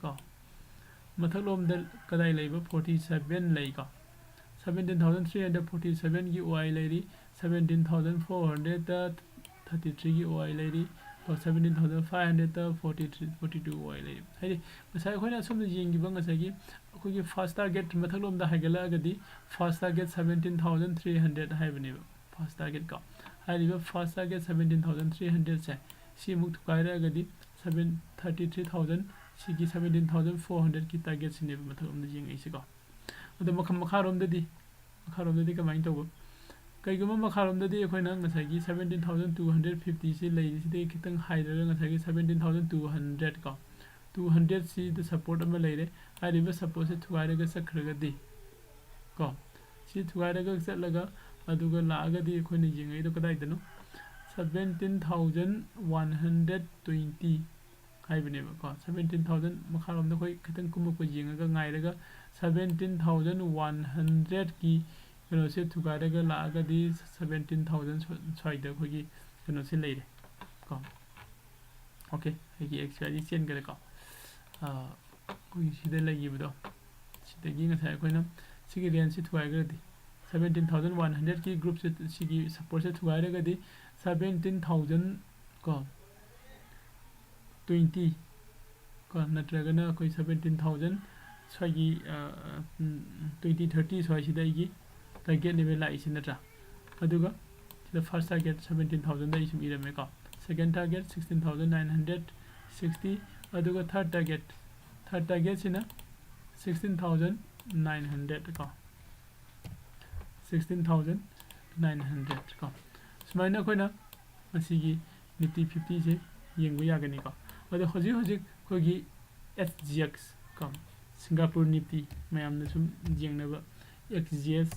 ꯀꯣ, ꯃꯊꯛꯂꯣꯝꯗ ꯀꯗꯥꯏ ꯂꯩꯕ? Forty seven ꯂꯩꯀꯣ꯫ Seventeen thousand three hundred forty seven ꯒꯤ O I ꯂꯩꯔꯤ, seventeen thousand four hundred thirty three ꯒꯤ O I ꯂꯩꯔꯤ, seventeen thousand five hundred forty three, forty two O I ꯂꯩꯔꯤ꯫ ꯍꯥꯏꯗꯤ ꯉꯁꯥꯏ ꯑꯩꯈꯣꯏꯅ ꯑꯁꯣꯝꯗ ꯌꯦꯡꯈꯤꯕ ꯉꯁꯥꯏꯒꯤ ꯑꯩꯈꯣꯏꯒꯤ first target ꯃꯊꯛꯂꯣꯝꯗ ꯍꯥꯏꯒꯠꯂꯛꯑꯒꯗꯤ first target seventeen thousand three hundred ꯍꯥꯏꯕꯅꯦꯕ꯫ First target ꯀꯣ, ꯍꯥꯏꯔꯤꯕ first target seventeen thousand three hundred ꯁꯦ ꯁꯤ ꯑꯃꯨꯛ ꯊꯨꯒꯥꯏꯔꯛꯑꯒꯗꯤ seven, thirty three thousand, ꯁꯤꯒꯤ seventeen thousand four hundred ꯀꯤ target ꯁꯤꯅꯦꯕ ꯃꯊꯛꯂꯣꯝꯗ ꯌꯦꯡꯉꯛꯏꯁꯦꯀꯣ꯫ ꯑꯗꯣ ꯃꯈ-, ꯃꯈꯥꯔꯣꯝꯗꯗꯤ, ꯃꯈꯥꯔꯣꯝꯗꯗꯤ ꯀꯃꯥꯏꯅ ꯇꯧꯕ? ꯀꯩꯒꯨꯝꯕ ꯃꯈꯥꯔꯣꯝꯗꯗꯤ ꯑꯩꯈꯣꯏꯅ ꯉꯁꯥꯏꯒꯤ seventeen thousand two hundred fifty ꯁꯤ ꯂꯩꯔꯤꯁꯤꯗꯒꯤ ꯈꯤꯇꯪ ꯍꯥꯏꯊꯔꯒ ꯉꯁꯥꯏꯒꯤ seventeen thousand two hundred ꯀꯣ, two hundred ꯁꯤꯗ support ꯑꯃ ꯂꯩꯔꯦ꯫ ꯍꯥꯏꯔꯤꯕ supportꯁꯦ ꯊꯨꯒꯥꯏꯔꯒ ꯆꯠꯈ꯭ꯔꯒꯗꯤ ꯀꯣ, ꯁꯤ ꯊꯨꯒꯥꯏꯔꯒ ꯆꯠꯂꯒ ꯑꯗꯨꯒ ꯂꯥꯛꯑꯒꯗꯤ ꯑꯩꯈꯣꯏꯅ ꯌꯦꯡꯉꯛꯏꯗꯣ ꯀꯗꯥꯏꯗꯅꯣ? Seventeen thousand one hundred twenty ꯍꯥꯏꯕꯅꯦꯕꯀꯣ꯫ Seventeen thousand ꯃꯈꯥꯔꯣꯝꯗ ꯑꯩꯈꯣꯏ ꯈꯤꯇꯪ ꯀꯨꯝꯃꯛꯄ ꯌꯦꯡꯉꯒ ꯉꯥꯏꯔꯒ seventeen thousand one hundredꯀꯤ ꯀꯩꯅꯣꯁꯦ ꯊꯨꯒꯥꯏꯔꯒ ꯂꯥꯛꯑꯒꯗꯤ seventeen thousand ꯁ꯭ꯋꯥꯏꯗ ꯑꯩꯈꯣꯏꯒꯤ ꯀꯩꯅꯣꯁꯦ ꯂꯩꯔꯦ ꯀꯣ꯫ OK, ꯑꯩꯒꯤ XYZ ꯆꯦꯟꯈꯔꯦꯀꯣ꯫ ꯑꯩꯈꯣꯏꯒꯤ ꯁꯤꯗ ꯂꯩꯈꯤꯕꯗꯣ, ꯁꯤꯗꯒꯤ ꯉꯁꯥꯏ ꯑꯩꯈꯣꯏꯅ ꯁꯤꯒꯤ rangeꯁꯤ ꯊꯨꯒꯥꯏꯈ꯭ꯔꯗꯤ, seventeen thousand one hundredꯀꯤ groupꯁꯦ, ꯁꯤꯒꯤ supportꯁꯦ ꯊꯨꯒꯥꯏꯔꯒꯗꯤ seventeen thousand ꯀꯣ, twenty ꯀꯣ, ꯅꯠꯇ꯭ꯔꯒꯅ ꯑꯩꯈꯣꯏ seventeen thousand ꯁ꯭ꯋꯥꯏꯒꯤ, twenty thirty ꯁ꯭ꯋꯥꯏꯁꯤꯗ ꯑꯩꯒꯤ target level ꯂꯥꯛꯏꯁꯦ ꯅꯠꯇ꯭ꯔꯥ? ꯑꯗꯨꯒ ꯁꯤꯗ first target seventeen thousandꯗ ꯑꯩ ꯁꯨꯝ ꯏꯔꯝꯃꯦꯀꯣ꯫ Second target sixteen thousand nine hundred sixty, ꯑꯗꯨꯒ third target, third targetꯁꯤꯅ sixteen thousand nine hundred ꯀꯣ, sixteen thousand nine hundred ꯀꯣ꯫ ꯁꯨꯃꯥꯏꯅ ꯑꯩꯈꯣꯏꯅ ꯃꯁꯤꯒꯤ Nifty fiftyꯁꯦ ꯌꯦꯡꯕ ꯌꯥꯒꯅꯤꯀꯣ꯫ ꯑꯗꯣ ꯍꯧꯖꯤꯛ ꯍꯧꯖꯤꯛ ꯑꯩꯈꯣꯏꯒꯤ SGX ꯀꯣ, Singapore Nifty, ꯃꯌꯥꯝꯅ ꯁꯨꯝ ꯌꯦꯡꯅꯕ XGX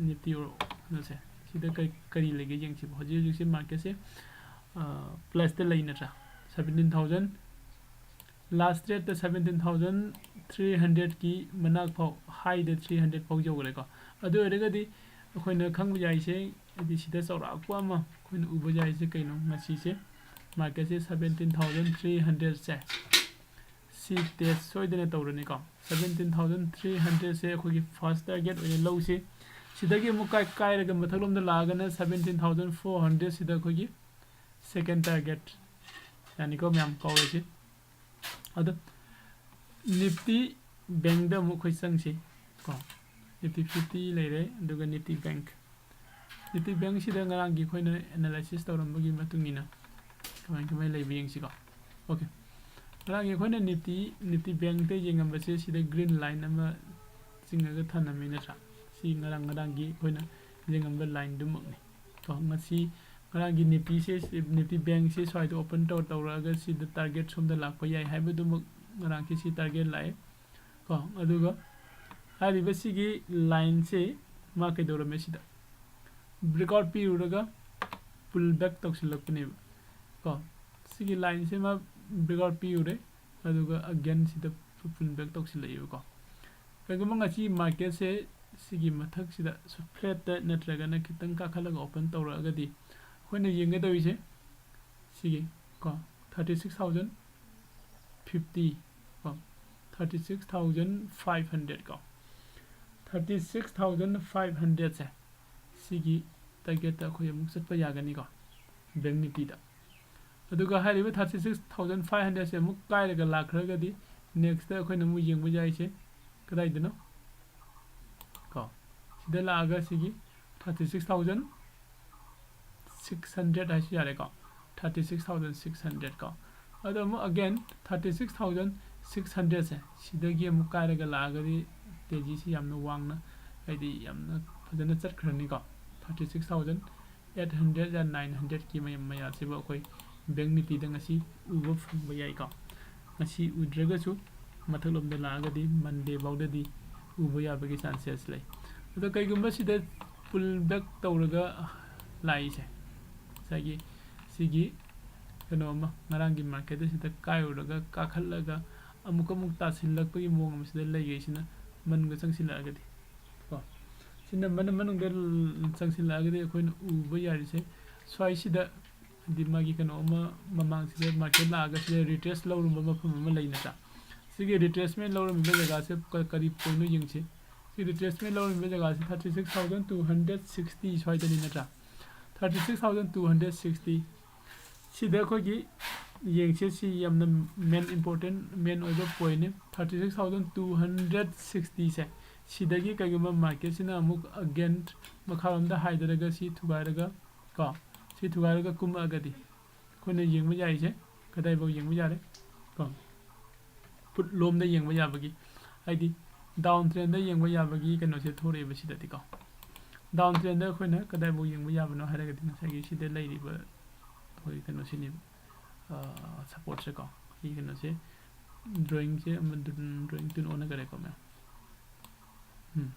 Nifty ꯑꯣꯏꯔꯣ, ꯀꯩꯅꯣꯁꯦ, ꯁꯤꯗ ꯀꯔꯤ ꯀꯔꯤ ꯂꯩꯒꯦ ꯌꯦꯡꯁꯤꯕ꯫ ꯍꯧꯖꯤꯛ ꯍꯧꯖꯤꯛꯁꯦ marketꯁꯦ plusꯇ ꯂꯩ ꯅꯠꯇ꯭ꯔꯥ? Seventeen thousand, last tradeꯇ seventeen thousand three hundredꯀꯤ ꯃꯅꯥꯛ ꯐꯥꯎ, highꯗ three hundred ꯐꯥꯎ ꯌꯧꯈ꯭ꯔꯦꯀꯣ꯫ ꯑꯗꯨ ꯑꯣꯏꯔꯒꯗꯤ ꯑꯩꯈꯣꯏꯅ ꯈꯪꯕ ꯌꯥꯏꯁꯦ, ꯍꯥꯏꯗꯤ ꯁꯤꯗ ꯆꯥꯎꯔꯥꯛꯄ ꯑꯃ ꯑꯩꯈꯣꯏꯅ ꯎꯕ ꯌꯥꯏꯁꯦ ꯀꯩꯅꯣ? ꯉꯁꯤꯁꯦ marketꯁꯦ seventeen thousand three hundredꯁꯦ ꯁꯤ test ꯁꯣꯏꯗꯅ ꯇꯧꯔꯅꯤꯀꯣ꯫ Seventeen thousand three hundredꯁꯦ ꯑꯩꯈꯣꯏꯒꯤ first target ꯑꯣꯏꯅ ꯂꯧꯁꯤ꯫ ꯁꯤꯗꯒꯤ ꯑꯃꯨꯛ ꯀꯥꯏ-, ꯀꯥꯏꯔꯒ ꯃꯊꯛꯂꯣꯝꯗ ꯂꯥꯛꯑꯒꯅ seventeen thousand four hundredꯁꯤꯗ ꯑꯩꯈꯣꯏꯒꯤ second target꯫ ꯌꯥꯅꯤꯀꯣ ꯃꯌꯥꯝ, ꯀꯥꯎꯔꯣꯏꯁꯤ꯫ ꯑꯗꯣ Nifty Bankꯗ ꯑꯃꯨꯛ ꯑꯩꯈꯣꯏ ꯆꯪꯁꯤ ꯀꯣ꯫ Nifty fifty ꯂꯩꯔꯦ, ꯑꯗꯨꯒ Nifty Bank꯫ Nifty Bankꯁꯤꯗ ꯉꯔꯥꯡꯒꯤ ꯑꯩꯈꯣꯏꯅ analysis ꯇꯧꯔꯝꯕꯒꯤ ꯃꯇꯨꯡ ꯏꯟꯅ ꯀꯃꯥꯏ ꯀꯃꯥꯏ ꯂꯩꯕ ꯌꯦꯡꯁꯤꯀꯣ꯫ OK, ꯉꯔꯥꯡꯒꯤ ꯑꯩꯈꯣꯏꯅ Nifty, Nifty Bankꯇ ꯌꯦꯡꯉꯝꯕꯁꯦ ꯁꯤꯗ green line ꯑꯃ ꯆꯤꯡꯉꯒ ꯊꯝꯂꯝꯃꯤ ꯅꯠꯇ꯭ꯔꯥ? ꯁꯤ ꯉꯔꯥꯡ, ꯉꯔꯥꯡꯒꯤ ꯑꯩꯈꯣꯏꯅ ꯌꯦꯡꯉꯝꯕ line ꯗꯨꯃꯛꯅꯤ꯫ ꯀꯣ, ꯉꯁꯤ ꯉꯔꯥꯡꯒꯤ Nifty ꯁꯦ, Nifty Bank ꯁꯦ ꯁ꯭ꯋꯥꯏꯗ open ꯇꯧ-, ꯇꯧꯔꯛꯑꯒ ꯁꯤꯗ target ꯁꯣꯝꯗ ꯂꯥꯛꯄ ꯌꯥꯏ ꯍꯥꯏꯕꯗꯨꯃꯛ ꯉꯔꯥꯡꯒꯤ ꯁꯤ target ꯂꯥꯛꯑꯦ꯫ ꯀꯣ, ꯑꯗꯨꯒ ꯍꯥꯏꯔꯤꯕ ꯁꯤꯒꯤ line ꯁꯦ ꯃꯥ ꯀꯩꯗꯧꯔꯝꯃꯦ, ꯁꯤꯗ breakout ꯄꯤꯔꯨꯔꯒ pull back ꯇꯧꯁꯤꯜꯂꯛꯄꯅꯦꯕ꯫ ꯀꯣ, ꯁꯤꯒꯤ line ꯁꯦ ꯃꯥ breakout ꯄꯤꯔꯨꯔꯦ, ꯑꯗꯨꯒ again ꯁꯤꯗ pull back ꯇꯧꯁꯤꯜꯂꯛꯑꯦꯕꯀꯣ꯫ ꯀꯩꯒꯨꯝꯕ ꯉꯁꯤ market ꯁꯦ ꯁꯤꯒꯤ ꯃꯊꯛꯁꯤꯗ flat ꯇ ꯅꯠꯇ꯭ꯔꯒꯅ ꯈꯤꯇꯪ ꯀꯥꯈꯠꯂꯒ open ꯇꯧꯔꯛꯑꯒꯗꯤ ꯑꯩꯈꯣꯏꯅ ꯌꯦꯡꯒꯗꯧꯔꯤꯁꯦ ꯁꯤꯒꯤ ꯀꯣ, thirty six thousand fifty ꯀꯣ, thirty six thousand five hundred ꯀꯣ, thirty six thousand five hundred ꯁꯦ ꯁꯤꯒꯤ target ꯇ ꯑꯩꯈꯣꯏ ꯑꯃꯨꯛ ꯆꯠꯄ ꯌꯥꯒꯅꯤꯀꯣ, Bank Nifty ꯗ꯫ ꯑꯗꯨꯒ ꯍꯥꯏꯔꯤꯕ thirty six thousand five hundred ꯁꯦ ꯑꯃꯨꯛ ꯀꯥꯏꯔꯒ ꯂꯥꯛꯈ꯭ꯔꯒꯗꯤ next ꯇ ꯑꯩꯈꯣꯏꯅ ꯑꯃꯨꯛ ꯌꯦꯡꯕ ꯌꯥꯏꯁꯦ ꯀꯗꯥꯏꯗꯅꯣ? ꯀꯣ, ꯁꯤꯗ ꯂꯥꯛꯑꯒ ꯁꯤꯒꯤ thirty six thousand six hundred ꯍꯥꯏꯁꯨ ꯌꯥꯔꯦꯀꯣ, thirty six thousand six hundred ꯀꯣ꯫ ꯑꯗꯣ ꯑꯃꯨꯛ again thirty six thousand six hundred ꯁꯦ ꯁꯤꯗꯒꯤ ꯑꯃꯨꯛ ꯀꯥꯏꯔꯒ ꯂꯥꯛꯑꯒꯗꯤ ꯇꯦꯖꯤꯁꯤ ꯌꯥꯝꯅ ꯋꯥꯡꯅ, ꯍꯥꯏꯗꯤ ꯌꯥꯝꯅ ꯐꯖꯅ ꯆꯠꯈ꯭ꯔꯅꯤꯀꯣ꯫ Thirty six thousand eight hundred ꯌꯥ nine hundred ꯀꯤ ꯃꯌꯥ-, ꯃꯌꯥꯁꯤꯕꯨ ꯑꯩꯈꯣꯏ Bank Nifty ꯗ ꯉꯁꯤ ꯎꯕ ꯐꯪꯕ ꯌꯥꯏꯀꯣ꯫ ꯉꯁꯤ ꯎꯗ꯭ꯔꯒꯁꯨ ꯃꯊꯛꯂꯣꯝꯗ ꯂꯥꯛꯑꯒꯗꯤ Monday ꯐꯥꯎꯗꯗꯤ ꯎꯕ ꯌꯥꯕꯒꯤ chances ꯂꯩ꯫ ꯑꯗꯣ ꯀꯩꯒꯨꯝꯕ ꯁꯤꯗ pull back ꯇꯧꯔꯒ ꯂꯥꯛꯏꯁꯦ, ꯉꯁꯥꯏꯒꯤ ꯁꯤꯒꯤ ꯀꯩꯅꯣ ꯑꯃ, ꯉꯔꯥꯡꯒꯤ market ꯑꯁꯤꯗ ꯀꯥꯏꯔꯨꯔꯒ ꯀꯥꯈꯠꯂꯒ ꯑꯃꯨꯛ ꯑꯃꯨꯛ ꯇꯥꯁꯤꯜꯂꯛꯄꯒꯤ ꯃꯑꯣꯡ ꯑꯃ ꯁꯤꯗ ꯂꯩꯒꯩꯁꯤꯅ ꯃꯅꯨꯡꯗ ꯆꯪꯁꯤꯜꯂꯛꯑꯒꯗꯤ ꯀꯣ, ꯁꯤꯅ ꯃꯅꯨꯡ, ꯃꯅꯨꯡꯗ ꯆꯪꯁꯤꯜꯂꯛꯑꯒꯗꯤ ꯑꯩꯈꯣꯏꯅ ꯎꯕ ꯌꯥꯔꯤꯁꯦ ꯁ꯭ꯋꯥꯏꯁꯤꯗ, ꯍꯥꯏꯗꯤ ꯃꯥꯒꯤ ꯀꯩꯅꯣ ꯑꯃ ꯃꯃꯥꯡꯁꯤꯗ market ꯂꯥꯛꯑꯒ ꯁꯤꯗ retrace ꯂꯧꯔꯝꯕ ꯃꯐꯝ ꯑꯃ ꯂꯩ ꯅꯠꯇ꯭ꯔꯥ? ꯁꯤꯒꯤ retracement ꯂꯧꯔꯝꯃꯤꯕ ꯖꯒꯥꯁꯦ ꯀ-, ꯀꯔꯤ point ꯅꯣ ꯌꯦꯡꯁꯤ꯫ ꯁꯤ retracement ꯂꯧꯔꯝꯃꯤꯕ ꯖꯒꯥꯁꯦ thirty six thousand two hundred sixty ꯁ꯭ꯋꯥꯏꯗꯅꯤ ꯅꯠꯇ꯭ꯔꯥ? Thirty six thousand two hundred sixty꯫ ꯁꯤꯗ ꯑꯩꯈꯣꯏꯒꯤ ꯌꯦꯡꯁꯦ, ꯁꯤ ꯌꯥꯝꯅ main important, main ꯑꯣꯏꯕ point ꯅꯤ꯫ Thirty six thousand two hundred sixty ꯁꯦ, ꯁꯤꯗꯒꯤ ꯀꯩꯒꯨꯝꯕ market ꯁꯤꯅ ꯑꯃꯨꯛ again ꯃꯈꯥꯔꯣꯝꯗ ꯍꯥꯏꯊꯔꯒ ꯁꯤ ꯊꯨꯒꯥꯏꯔꯒ ꯀꯣ, ꯁꯤ ꯊꯨꯒꯥꯏꯔꯒ ꯀꯨꯝꯃꯛꯑꯒꯗꯤ ꯑꯩꯈꯣꯏꯅ ꯌꯦꯡꯕ ꯌꯥꯔꯤꯁꯦ ꯀꯗꯥꯏꯐꯥꯎ ꯌꯦꯡꯕ ꯌꯥꯔꯦ ꯀꯣ? Put ꯂꯣꯝꯗ ꯌꯦꯡꯕ ꯌꯥꯕꯒꯤ, ꯍꯥꯏꯗꯤ down trend ꯗ ꯌꯦꯡꯕ ꯌꯥꯕꯒꯤ ꯀꯩꯅꯣꯁꯦ ꯊꯣꯔꯛꯑꯦꯕ ꯁꯤꯗꯗꯤꯀꯣ꯫ ꯗꯥꯎꯟ ꯇ꯭ꯔꯦꯟꯗ ꯑꯩꯈꯣꯏꯅ ꯀꯗꯥꯏꯐꯥꯎ ꯌꯦꯡꯕ ꯌꯥꯕꯅꯣ ꯍꯥꯏꯔꯒꯗꯤ ꯉꯁꯥꯏꯒꯤ ꯁꯤꯗ ꯂꯩꯔꯤꯕ ꯑꯩꯈꯣꯏ ꯀꯩꯅꯣꯁꯤꯅꯦꯕ, ꯁꯞꯄꯣꯔꯠꯁꯦꯀꯣ, ꯁꯤ ꯀꯩꯅꯣꯁꯦ, ꯗ꯭ꯔꯣꯌꯤꯡꯁꯦ ꯑꯃ, ꯗ꯭ꯔꯣꯌꯤꯡ ꯇꯨꯟ ꯑꯣꯟꯅꯈꯔꯦꯀꯣ ꯃꯌꯥꯝ꯫ ꯎꯝ꯫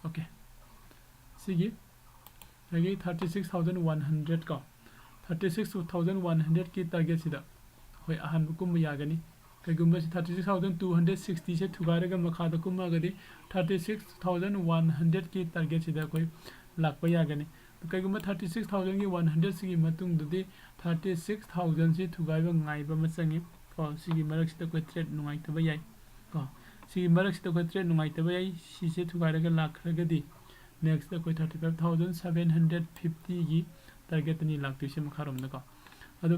ꯑꯣꯀꯦ꯫ ꯁꯤꯒꯤ ꯉꯁꯥꯏꯒꯤ thirty six thousand one hundred ꯀꯣ, thirty six thousand one hundredꯀꯤ ꯇꯥꯔꯒꯦꯠꯁꯤꯗ ꯑꯩꯈꯣꯏ ꯑꯍꯥꯟꯕ ꯀꯨꯝꯕ ꯌꯥꯒꯅꯤ꯫ ꯀꯩꯒꯨꯝꯕ ꯁꯤ thirty six thousand two hundred sixtyꯁꯦ ꯊꯨꯒꯥꯏꯔꯒ ꯃꯈꯥꯗ ꯀꯨꯝꯃꯒꯗꯤ thirty six thousand one hundredꯀꯤ ꯇꯥꯔꯒꯦꯠꯁꯤꯗ ꯑꯩꯈꯣꯏ ꯂꯥꯛꯄ ꯌꯥꯒꯅꯤ꯫ ꯀꯩꯒꯨꯝꯕ thirty six thousandꯒꯤ one hundredꯁꯤꯒꯤ ꯃꯇꯨꯡꯗꯗꯤ thirty six thousandꯁꯤ ꯊꯨꯒꯥꯏꯕ ꯉꯥꯏꯕ ꯑꯃ ꯆꯪꯉꯤ ꯀꯣ꯫ ꯁꯤꯒꯤ ꯃꯔꯛꯁꯤꯗ ꯑꯩꯈꯣꯏ ꯇ꯭ꯔꯦꯠ ꯅꯨꯡꯉꯥꯏꯇꯕ ꯌꯥꯏ ꯀꯣ꯫ ꯁꯤꯒꯤ ꯃꯔꯛꯁꯤꯗ ꯑꯩꯈꯣꯏ ꯇ꯭ꯔꯦꯠ ꯅꯨꯡꯉꯥꯏꯇꯕ ꯌꯥꯏ꯫ ꯁꯤꯁꯦ ꯊꯨꯒꯥꯏꯔꯒ ꯂꯥꯛꯈ꯭ꯔꯒꯗꯤ next ꯑꯩꯈꯣꯏ thirty five thousand seven hundred fiftyꯒꯤ ꯇꯥꯔꯒꯦꯠꯇꯅꯤ ꯂꯥꯛꯇꯣꯏꯁꯦ ꯃꯈꯥꯔꯣꯝꯗꯀꯣ꯫ ꯑꯗꯣ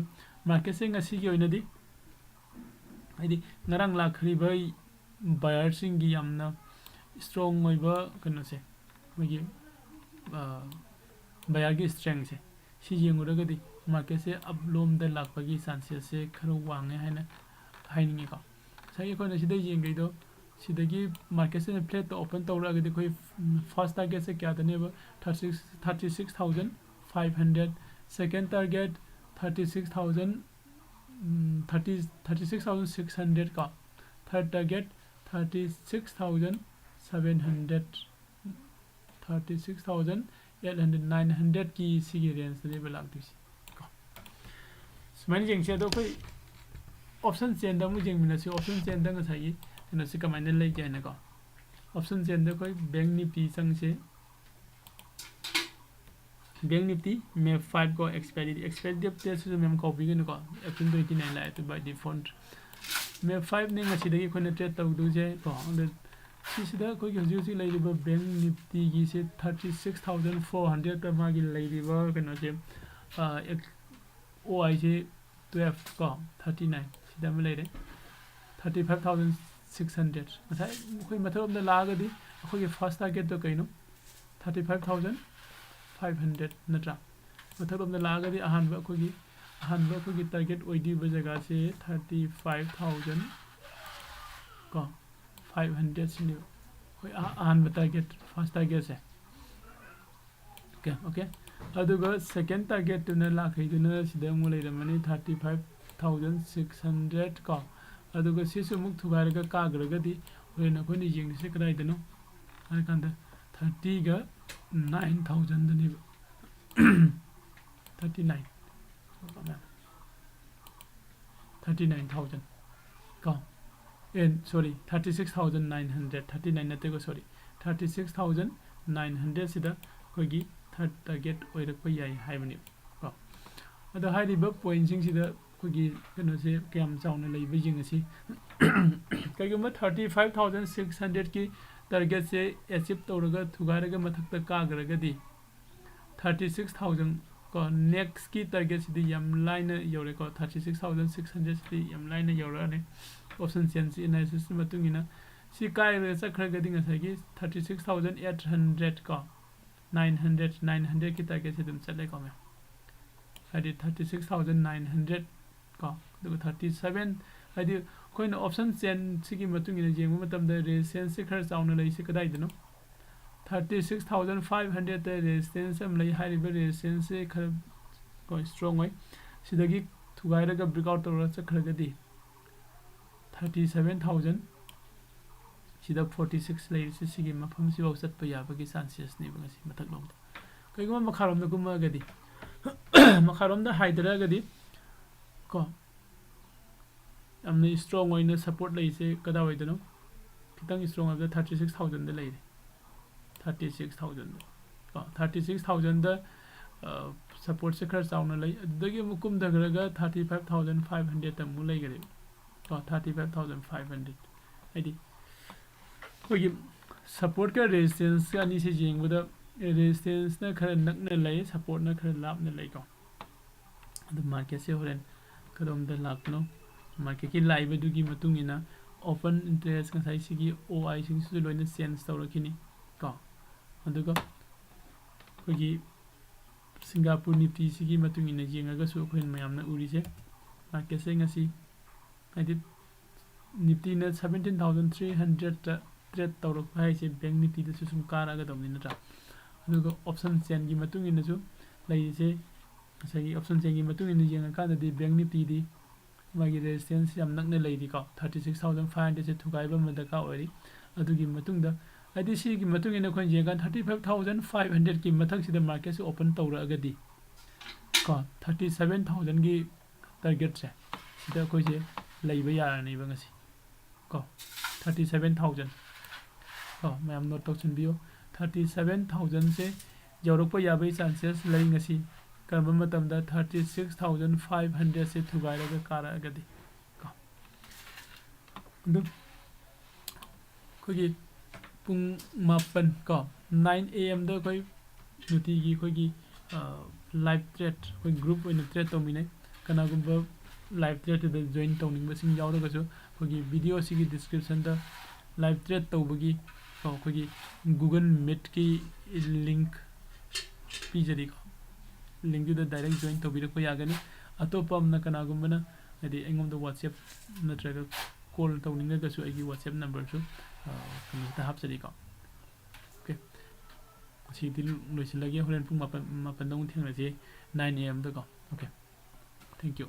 ꯃꯥꯔꯀꯦꯠꯁꯦ ꯉꯁꯤꯒꯤ ꯑꯣꯏꯅꯗꯤ, ꯍꯥꯏꯗꯤ ꯉꯔꯥꯡ ꯂꯥꯛꯈ꯭ꯔꯤꯕ ꯕꯥꯌꯔꯁꯤꯡꯒꯤ ꯌꯥꯝꯅ ꯏꯁꯇ꯭ꯔꯣꯡ ꯑꯣꯏꯕ ꯀꯩꯅꯣꯁꯦ, ꯑꯩꯈꯣꯏꯒꯤ ꯕꯥꯌꯔꯒꯤ ꯏꯁꯇ꯭ꯔꯦꯡꯁꯦ, ꯁꯤ ꯌꯦꯡꯉꯨꯔꯒꯗꯤ ꯃꯥꯔꯀꯦꯠꯁꯦ ꯑꯞꯂꯣꯝꯗ ꯂꯥꯛꯄꯒꯤ ꯆꯥꯟꯁꯦꯁꯁꯦ ꯈꯔ ꯋꯥꯡꯉꯦ ꯍꯥꯏꯅ ꯍꯥꯏꯅꯤꯡꯉꯤꯀꯣ꯫ ꯉꯁꯥꯏꯒꯤ ꯑꯩꯈꯣꯏꯅ ꯁꯤꯗ ꯌꯦꯡꯈꯩꯗꯣ, ꯁꯤꯗꯒꯤ ꯃꯥꯔꯀꯦꯠꯁꯤꯅ ꯐ꯭ꯂꯦꯠꯇ ꯑꯣꯄꯟ ꯇꯧꯔꯛꯑꯒꯗꯤ ꯑꯩꯈꯣꯏ first ꯇꯥꯔꯒꯦꯠꯁꯦ ꯀꯌꯥꯗꯅꯦꯕ? Thirty six, thirty six thousand five hundred, second target thirty six thousand, thirty, thirty six thousand six hundred ꯀꯣ, third target thirty six thousand seven hundred, thirty six thousand eight hundred, nine hundredꯀꯤ ꯁꯤꯒꯤ ꯔꯦꯟꯖꯇꯅꯦꯕ ꯂꯥꯛꯇꯣꯏꯁꯦ ꯀꯣ꯫ ꯁꯨꯃꯥꯏꯅ ꯌꯦꯡꯁꯦ꯫ ꯑꯗꯣ ꯑꯩꯈꯣꯏ option ꯆꯦꯟꯗ ꯑꯃꯨꯛ ꯌꯦꯡꯃꯤꯟꯅꯁꯤ꯫ Option ꯆꯦꯟꯗ ꯉꯁꯥꯏꯒꯤ ꯀꯩꯅꯣꯁꯦ ꯀꯃꯥꯏꯅ ꯂꯩꯒꯦ ꯍꯥꯏꯅꯀꯣ꯫ ꯑꯣꯞꯁꯟ ꯆꯦꯟꯗ ꯑꯩꯈꯣꯏ bank Nifty ꯆꯪꯁꯦ꯫ Bank Nifty map five ꯀꯣ, ꯑꯦꯛꯁꯄꯥꯏꯔꯤ, ꯑꯦꯛꯁꯄꯥꯏꯔꯤ ꯗꯦꯠꯁꯤꯁꯨ ꯃꯌꯥꯝ ꯀꯥꯎꯕꯤꯒꯅꯨꯀꯣ, April twenty nine ꯂꯥꯛꯑꯦ by default꯫ ꯃꯦꯞ ꯐꯥꯏꯚꯅꯤ ꯉꯁꯤꯗꯒꯤ ꯑꯩꯈꯣꯏꯅ ꯇ꯭ꯔꯦꯠ ꯇꯧꯗꯣꯏꯁꯦ ꯀꯣ꯫ ꯑꯗꯣ ꯁꯤꯁꯤꯗ ꯑꯩꯈꯣꯏꯒꯤ ꯍꯧꯖꯤꯛ ꯍꯧꯖꯤꯛ ꯂꯩꯔꯤꯕ ꯕꯦꯡꯛ ꯅꯤꯐꯇꯤꯒꯤꯁꯦ thirty six thousand four hundredꯇ ꯃꯥꯒꯤ ꯂꯩꯔꯤꯕ ꯀꯩꯅꯣꯁꯦ, ꯑꯣ ꯑꯥꯏꯁꯦ twelve ꯀꯣ, thirty nine ꯁꯤꯗ ꯑꯃ ꯂꯩꯔꯦ, thirty five thousand six hundred꯫ ꯉꯁꯥꯏ ꯑꯩꯈꯣꯏ ꯃꯊꯛꯂꯣꯝꯗ ꯂꯥꯛꯑꯒꯗꯤ ꯑꯩꯈꯣꯏꯒꯤ ꯐꯥꯔꯁ ꯇꯥꯔꯒꯦꯠꯇꯣ ꯀꯩꯅꯣ? Thirty five thousand five hundred ꯅꯠꯇ꯭ꯔꯥ? ꯃꯊꯛꯂꯣꯝꯗ ꯂꯥꯛꯑꯒꯗꯤ ꯑꯍꯥꯟꯕ ꯑꯩꯈꯣꯏꯒꯤ ꯑꯍꯥꯟꯕ ꯑꯩꯈꯣꯏꯒꯤ target ꯑꯣꯏꯗꯣꯏꯕ ꯖꯒꯥꯁꯦ thirty five thousand ꯀꯣ five hundred ꯁꯤꯅꯦꯕ꯫ ꯑꯩꯈꯣꯏ ꯑꯍꯥꯟꯕ target, first target ꯁꯦ꯫ Okay, okay. ꯑꯗꯨꯒ second target ꯇꯨꯅ ꯂꯥꯛꯈꯩꯗꯨꯅ ꯁꯤꯗ ꯑꯃꯨꯛ ꯂꯩꯔꯝꯃꯅꯤ, thirty five thousand six hundred ꯀꯣ꯫ ꯑꯗꯨꯒ ꯁꯤꯁꯨ ꯑꯃꯨꯛ ꯊꯨꯒꯥꯏꯔꯒ ꯀꯥꯈ꯭ꯔꯒꯗꯤ ꯍꯣꯔꯦꯟ ꯑꯩꯈꯣꯏꯅ ꯌꯦꯡꯗꯣꯏꯁꯦ ꯀꯗꯥꯏꯗꯅꯣ ꯍꯥꯏꯔ ꯀꯥꯟꯗ thirty ꯒ nine thousand ꯗꯅꯦꯕ꯫ Thirty nine, thirty nine thousand ꯀꯣ꯫ ꯑꯦ, sorry, thirty six thousand nine hundred, thirty nine ꯅꯠꯇꯦꯀꯣ, sorry, thirty six thousand nine hundred ꯁꯤꯗ ꯑꯩꯈꯣꯏꯒꯤ third target ꯑꯣꯏꯔꯛꯄ ꯌꯥꯏ ꯍꯥꯏꯕꯅꯦꯕ ꯀꯣ꯫ ꯑꯗꯣ ꯍꯥꯏꯔꯤꯕ point ꯁꯤꯡꯁꯤꯗ ꯑꯩꯈꯣꯏꯒꯤ ꯀꯩꯅꯣꯁꯦ ꯀꯌꯥꯝ ꯆꯥꯎꯅ ꯂꯩꯕ ꯌꯦꯡꯉꯁꯤ꯫ ꯀꯩꯒꯨꯝꯕ thirty five thousand six hundred ꯀꯤ target ꯁꯦ achieve ꯇꯧꯔꯒ ꯊꯨꯒꯥꯏꯔꯒ ꯃꯊꯛꯇ ꯀꯥꯈ꯭ꯔꯒꯗꯤ thirty six thousand ꯀꯣ, next ꯀꯤ target ꯁꯤꯗꯤ ꯌꯥꯝ ꯂꯥꯏꯅ ꯌꯧꯔꯦꯀꯣ꯫ Thirty six thousand six hundred ꯁꯤꯗꯤ ꯌꯥꯝ ꯂꯥꯏꯅ ꯌꯧꯔꯛꯑꯅꯤ꯫ Option chain ꯁꯤ analysis ꯀꯤ ꯃꯇꯨꯡ ꯏꯟꯅ ꯁꯤ ꯀꯥꯏꯔꯒ ꯆꯠꯈ꯭ꯔꯒꯗꯤ ꯉꯁꯥꯏꯒꯤ thirty six thousand eight hundred ꯀꯣ, nine hundred, nine hundred ꯀꯤ target ꯁꯤ ꯑꯗꯨꯝ ꯆꯠꯂꯦꯀꯣ ꯃꯌꯥꯝ꯫ ꯍꯥꯏꯗꯤ thirty six thousand nine hundred ꯀꯣ, ꯑꯗꯨꯒ thirty seven, ꯍꯥꯏꯗꯤ ꯑꯩꯈꯣꯏꯅ option chain ꯁꯤꯒꯤ ꯃꯇꯨꯡ ꯏꯟꯅ ꯌꯦꯡꯕ ꯃꯇꯝꯗ resistance ꯁꯤ ꯈꯔ ꯆꯥꯎꯅ ꯂꯩꯔꯤꯁꯤ ꯀꯗꯥꯏꯗꯅꯣ? Thirty six thousand five hundred ꯗ resistance ꯑꯃ ꯂꯩ꯫ ꯍꯥꯏꯔꯤꯕ resistance ꯁꯤ ꯈꯔ ꯀꯣ strong ꯑꯣꯏ꯫ ꯁꯤꯗꯒꯤ ꯊꯨꯒꯥꯏꯔꯒ breakout ꯇꯧꯔꯒ ꯆꯠꯈ꯭ꯔꯒꯗꯤ thirty seven thousand ꯁꯤꯗ forty six ꯂꯩꯔꯤꯁꯦ, ꯁꯤꯒꯤ ꯃꯐꯝꯁꯤꯐꯥꯎ ꯆꯠꯄ ꯌꯥꯕꯒꯤ chances ꯅꯦꯕ ꯉꯁꯤ ꯃꯊꯛꯂꯣꯝꯗ꯫ ꯀꯩꯒꯨꯝꯕ ꯃꯈꯥꯔꯣꯝꯗ ꯀꯨꯝꯃꯛꯑꯒꯗꯤ, ꯃꯈꯥꯔꯣꯝꯗ ꯍꯥꯏꯊꯔꯛꯑꯒꯗꯤ ꯀꯣ, ꯌꯥꯝꯅ strong ꯑꯣꯏꯅ support ꯂꯩꯁꯦ ꯀꯗꯥꯏꯋꯥꯏꯗꯅꯣ? ꯈꯤꯇꯪ strong ꯍꯥꯏꯕꯗ thirty six thousand ꯗ ꯂꯩꯔꯦ꯫ Thirty six thousand ꯗ ꯀꯣ, thirty six thousand ꯗ support ꯁꯦ ꯈꯔ ꯆꯥꯎꯅ ꯂꯩ꯫ ꯑꯗꯨꯗꯒꯤ ꯑꯃꯨꯛ ꯀꯨꯝꯊꯈ꯭ꯔꯒ thirty five thousand five hundred ꯗ ꯑꯃꯨꯛ ꯂꯩꯈꯔꯦꯕ ꯀꯣ, thirty five thousand five hundred꯫ ꯍꯥꯏꯗꯤ ꯑꯩꯈꯣꯏꯒꯤ support ꯀ resistance ꯀ ꯑꯅꯤꯁꯦ ꯌꯦꯡꯕꯗ resistance ꯅ ꯈꯔ ꯅꯛꯅ ꯂꯩ, support ꯅ ꯈꯔ ꯂꯥꯞꯅ ꯂꯩꯀꯣ꯫ ꯑꯗꯨ market ꯁꯦ ꯍꯣꯔꯦꯟ ꯀꯗꯣꯝꯗ ꯂꯥꯛꯄꯅꯣ, market ꯀꯤ ꯂꯥꯛꯏꯕꯗꯨꯒꯤ ꯃꯇꯨꯡ ꯏꯟꯅ open interest, ꯉꯁꯥꯏ ꯁꯤꯒꯤ O I ꯁꯤꯡꯁꯤꯁꯨ ꯂꯣꯏꯅ change ꯇꯧꯔꯛꯈꯤꯅꯤ ꯀꯣ꯫ ꯑꯗꯨꯒ ꯑꯩꯈꯣꯏꯒꯤ ꯁꯤꯡꯒꯥꯄꯨꯔ ꯅꯤꯐꯇꯤꯁꯤꯒꯤ ꯃꯇꯨꯡ ꯏꯟꯅ ꯌꯦꯡꯉꯒꯁꯨ ꯑꯩꯈꯣꯏꯅ ꯃꯌꯥꯝꯅ ꯎꯔꯤꯁꯦ, ꯃꯥꯔꯀꯦꯠꯁꯦ ꯉꯁꯤ, ꯍꯥꯏꯗꯤ, ꯅꯤꯐꯇꯤꯅ seventeen thousand three hundredꯇ trade ꯇꯧꯔꯛꯄ ꯍꯥꯏꯁꯦ ꯕꯦꯡ ꯅꯤꯐꯇꯤꯗꯁꯨ ꯁꯨꯝ ꯀꯥꯔꯛꯑꯒꯗꯧꯕꯅꯤ, ꯅꯠꯇ꯭ꯔꯥ? ꯑꯗꯨꯒ ꯑꯣꯞꯁꯟ ꯆꯦꯟꯒꯤ ꯃꯇꯨꯡ ꯏꯟꯅꯁꯨ ꯂꯩꯔꯤꯁꯦ, ꯉꯁꯥꯏꯒꯤ ꯑꯣꯞꯁꯟ ꯆꯦꯟꯒꯤ ꯃꯇꯨꯡ ꯏꯟꯅ ꯌꯦꯡꯉꯀꯥꯟꯗꯗꯤ ꯕꯦꯡ ꯅꯤꯐꯇꯤꯗꯤ ꯃꯥꯒꯤ ꯔꯦꯁꯤꯁꯇꯦꯟꯁ ꯌꯥꯝ ꯅꯛꯅ ꯂꯩꯔꯤꯀꯣ, thirty six thousand five hundredꯁꯦ ꯊꯨꯒꯥꯏꯕ ꯑꯃ ꯗꯔꯀꯥꯔ ꯑꯣꯏꯔꯤ꯫ ꯑꯗꯨꯒꯤ ꯃꯇꯨꯡꯗ, ꯍꯥꯏꯗꯤ, ꯁꯤꯒꯤ ꯃꯇꯨꯡ ꯏꯟꯅ ꯑꯩꯈꯣꯏꯅ ꯌꯦꯡꯉꯀꯥꯟꯗ thirty five thousand five hundredꯀꯤ ꯃꯊꯛꯁꯤꯗ ꯃꯥꯔꯀꯦꯠꯁꯦ ꯑꯣꯄꯟ ꯇꯧꯔꯛꯑꯒꯗꯤ ꯀꯣ, thirty seven thousandꯒꯤ ꯇꯥꯔꯒꯦꯠꯁꯦ ꯁꯤꯗ ꯑꯩꯈꯣꯏꯁꯦ ꯂꯩꯕ ꯌꯥꯔꯅꯦꯕ ꯉꯁꯤ ꯀꯣ, thirty seven thousand ꯀꯣ, ꯃꯌꯥꯝ ꯅꯣꯠ ꯇꯧꯁꯤꯟꯕꯤꯌꯨ꯫ Thirty seven thousandꯁꯦ ꯌꯧꯔꯛꯄ ꯌꯥꯕꯒꯤ ꯆꯥꯟꯁꯦꯁ ꯂꯩ ꯉꯁꯤ꯫ ꯀꯔꯝꯕ ꯃꯇꯝꯗ? Thirty six thousand five hundredꯁꯦ ꯊꯨꯒꯥꯏꯔꯒ ꯀꯥꯔꯛꯑꯒꯗꯤ ꯀꯣ꯫ ꯑꯗꯨ ꯑꯩꯈꯣꯏꯒꯤ ꯄꯨꯡ ꯃꯥꯄꯟ ꯀꯣ, nine A M ꯑꯩꯈꯣꯏ ꯅꯨꯡꯇꯤꯒꯤ ꯑꯩꯈꯣꯏꯒꯤ ꯂꯥꯏꯚ ꯇ꯭ꯔꯦꯠ, ꯑꯩꯈꯣꯏ ꯒ꯭ꯔꯨꯞ ꯑꯣꯏꯅ ꯇ꯭ꯔꯦꯠ ꯇꯧꯃꯤꯟꯅꯩ꯫ ꯀꯅꯥꯒꯨꯝꯕ ꯂꯥꯏꯚ ꯇ꯭ꯔꯦꯠꯇꯨꯗ ꯖꯣꯏꯟ ꯇꯧꯅꯤꯡꯕꯁꯤꯡ ꯌꯥꯎꯔꯒꯁꯨ ꯑꯩꯈꯣꯏꯒꯤ ꯚꯤꯗꯤꯑꯣ ꯑꯁꯤꯒꯤ ꯗꯤꯁꯀ꯭ꯔꯤꯞꯁꯟꯗ ꯂꯥꯏꯚ ꯇ꯭ꯔꯦꯠ ꯇꯧꯕꯒꯤ ꯀꯣ, ꯑꯩꯈꯣꯏꯒꯤ Google Meetꯀꯤ ꯂꯤꯡꯛ ꯄꯤꯖꯔꯤꯀꯣ꯫ ꯂꯤꯡꯛꯇꯨꯗ ꯗꯥꯏꯔꯦꯛ ꯖꯣꯏꯟ ꯇꯧꯕꯤꯔꯛꯄ ꯌꯥꯒꯅꯤ꯫ ꯑꯇꯣꯞꯄ ꯑꯃꯅ, ꯀꯅꯥꯒꯨꯝꯕꯅ, ꯍꯥꯏꯗꯤ, ꯑꯩꯉꯣꯟꯗ WhatsApp ꯅꯠꯇ꯭ꯔꯒ ꯀꯣꯜ ꯇꯧꯅꯤꯡꯉꯒꯁꯨ ꯑꯩꯒꯤ WhatsApp ꯅꯝꯕꯔꯁꯨ, ꯑ, ꯀꯩꯅꯣꯗ ꯍꯥꯞꯆꯔꯤꯀꯣ꯫ ꯑꯣꯀꯦ, ꯉꯁꯤꯗꯤ ꯂꯣꯏꯁꯤꯜꯂꯒꯦ꯫ ꯍꯣꯔꯦꯟ ꯄꯨꯡ ꯃꯥꯄꯟ, ꯃꯥꯄꯟꯗ ꯑꯃꯨꯛ ꯊꯦꯡꯅꯁꯤ, nine A M ꯗꯀꯣ꯫ Okay, thank you꯫